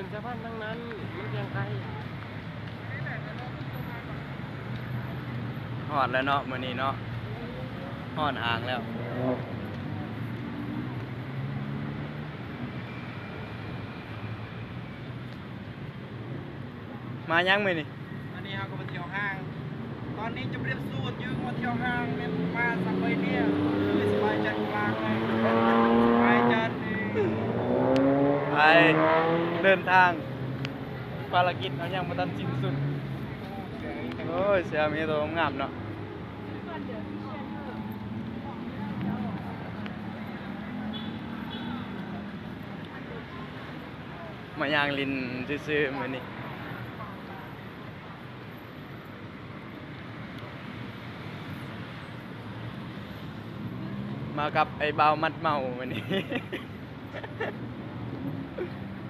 ຂຶ້ນສະພານທາງນັ້ນ ມັນຈັ່ງໄກ. ຮອດແລ້ວເນາະ ມື້ນີ້ເນາະ ຮອດຫ້າງແລ້ວ. ມາຫຍັງມື້ນີ້? ອັນນີ້ເຮົາກໍມາທ່ຽວຫ້າງ. ຕອນນີ້ຈະປຽບສູດຢູ່ມາທ່ຽວຫ້າງ ແມ່ນມາສະບາຍເນຍ ສະບາຍຈັນກາງເລີຍ ສະບາຍຈັນ. ໄປ ເດີນທາງ ພາລະກິດເຮົາຍັງບໍ່ທັນສິ້ນສຸດ. ໂອ້ຍ ເສືອມີໂຕງາມເນາະ. ມາຍ່າງຫຼິ້ນຊື່ໆ ມື້ນີ້ ມາກັບໄອ້ບ່າວມັດເມົາມື້ນີ້.